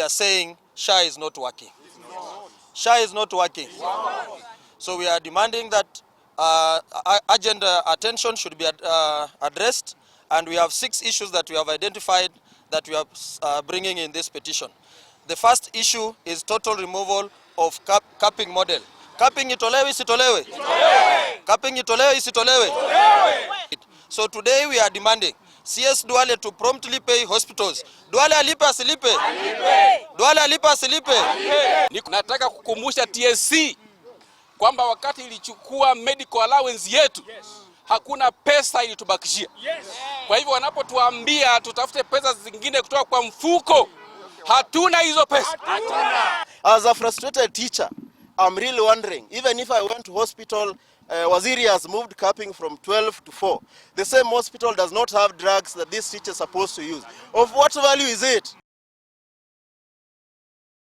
are saying SHA is not working. SHA is not working. So we are demanding that urgent attention should be addressed, and we have six issues that we have identified that we are bringing in this petition. The first issue is total removal of capping model. Capping itolewe, isitolewe? Capping itolewe, isitolewe? So today we are demanding CS Duale to promptly pay hospitals. Duale alipe, asilipe? Duale alipe, asilipe? Nataka kukumbusha TSC kwamba wakati ilichukua medical allowance yetu, hakuna pesa ilitubakishia. Kwa hivyo wanapotuambia tutafute pesa zingine kutoka kwa mfuko, hatuna hizo pesa. As a frustrated teacher, I'm really wondering, even if I went to hospital, Waziri has moved capping from 12 to 4. The same hospital does not have drugs that this teacher is supposed to use. Of what value is it?